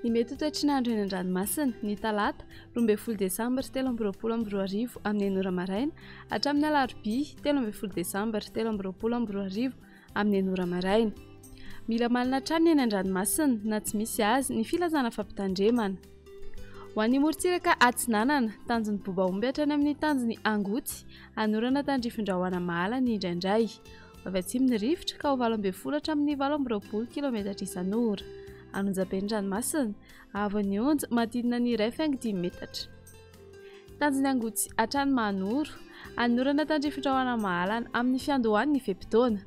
Ny mety ho toetry ny andro eny an-dranomasina, ny talata, 12 desambra 2023 amin'ny enina ora maraina hatramin'ny alarobia 13 desambra 2023 amin'ny enina ora maraina. Mila malina hatrany ny eny an-dranomasina na tsy misy azy ny filazana fampitandremana. Ho an'ny morontsiraka atsinanana, tanjon'ny Bobaomby hatrany amin'ny tanjon'ny Angoty, hanorana tandrifin-drahona mahalana indraindray. Avy atsimo ny rivotra ka ho 18 hatramin'ny 28 kilometatra isan'ora. An'Onjabe ny ranomasina, avo ny onja, manodidina ny 1,5 metatra. Tanjon'ny Angoty hatrany Mahanoro, hanorana tandrifin-drahona mahalana amin'ny fiandohan'ny fe-potoana.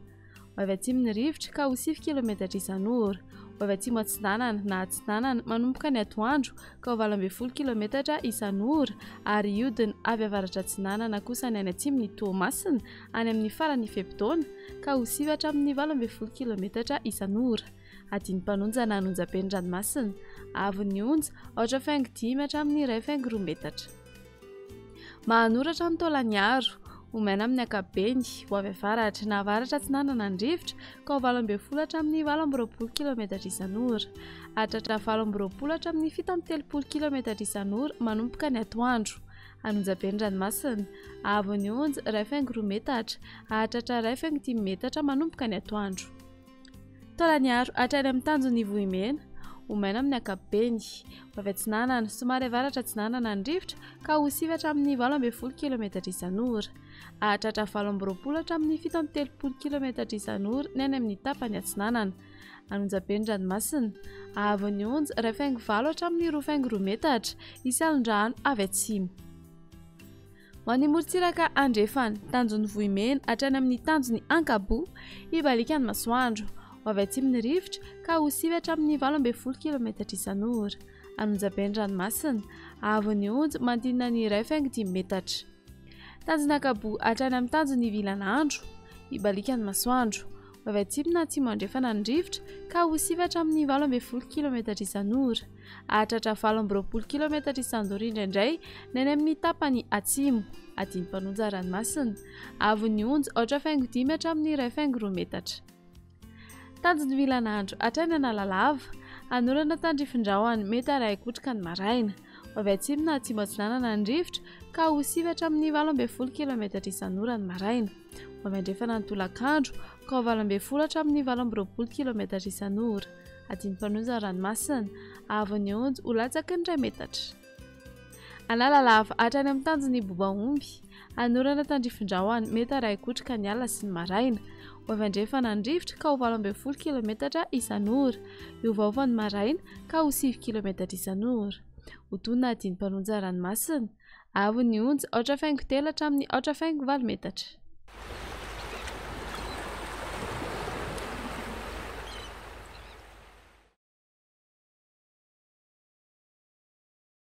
Ho avy atsimo ny rivotra ka ho 9 kilometatra isan'ora. Ho avy atsimo atsinanana na atsinanana manomboka ny atoandro ka ho 18 kilometatra isan'ora ary hiodina avy avaratra atsinanana kosa ny any atsimon'i Toamasina any amin'ny faran'ny fe-potoana ka ho 9 hatramin'ny 18 kilometatra isan'ora. Adin'ny-mpanonja na an'onjabe ny ranomasina. Avon'ny onja, aotra faingo dimy hatramin'ny iray faingo roa metatra. Mahanoratra ny Taolagnaro. Ho maina amin'ny ankapobeny, ho avy avaratra na avaratra atsinanana ny rivotra ka ho 18 hatramin'ny 28 kilometatra isan'ora. Hahatratra 28 hatramin'ny 37 kilometatra isan'ora manomboka ny atoandro. An'Onjabe ny ranomasina. Haavon'ny onja, iray faingo roa metatra. Hahatratra iray faingo dimy metatra manomboka ny atoandro. Taolagnaro hatrany amin'ny tanjon'ny Vohimena, ho maina amin'ny ankapobeny. Ho avy atsinanana, somary avaratra atsinanana ny rivotra ka ho sivy hatramin'ny 18 kilometatra isan'ora. Hahatratra 28 hatramin'ny 37 kilometatra isan'ora ny any amin'ny tapany atsinanana. An'Onjabe ny ranomasina. Haavon'ny onja, iray faingo valo hatramin'ny roa faingo roa metatra. Hisy alon-drano avy atsimo. Ho an'ny morontsiraka andrefana, tanjon'ny Vohimena hatrany amin'ny tanjon'ny Ankaboa, hibaliaka ny masoandro. Ho avy atsimo ny rivotra ka ho sivy hatramin'ny 18 kilometatra isan'ora. An'Onjabe ny ranomasina. Haavon'ny onja manodidina ny iray faingo dimy metatra. Tanjon'Ankaboa hatrany amin'ny tanjon'ny Vilanandro, hibaliaka ny masoandro. Ho avy atsimo na atsimo andrefana ny rivotra ka ho sivy hatramin'ny 18 kilometatra isan'ora. Hahatratra 28 kilometatra isan'ora indraindray ny any amin'ny tapany atsimo. Adin'ny-mpanonja ranomasina. Avon'ny onja, aotra faingo dimy hatramin'ny iray faingo roa metatra. Tanjon'ny vilanandro hatrany Analalava. Hanorana tandrifin-drahona, mety harahi-kotroka ny maraina. Ho avy atsimo na atsimo atsinanana ny rivotra ka ho sivy hatramin'ny 18 kilometatra isan'ora ny maraina. Ho avy andrefana ny tolakandro ka ho 18 hatramin'ny 28 kilometatra isan'ora. Adin'ny-mpanonja ny ranomasina. Haavon'ny onja ho latsaky ny iray metatra. Analalava hatrany amin'ny tanjon'ny Bobaomby. Hanorana tandrifin-drahona, mety harahi-kotroka ny alina sy ny maraina. Ho avy andrefana ny rivotra ka ho 18 kilometatra isan'ora. Hiovaova ny maraina ka ho 9 kilometatra isan'ora. Ho tonina adin'ny-mpanonja ranomasina. Haavon'ny onja, aotra faingo telo hatramin'ny aotra faingo valo metatra.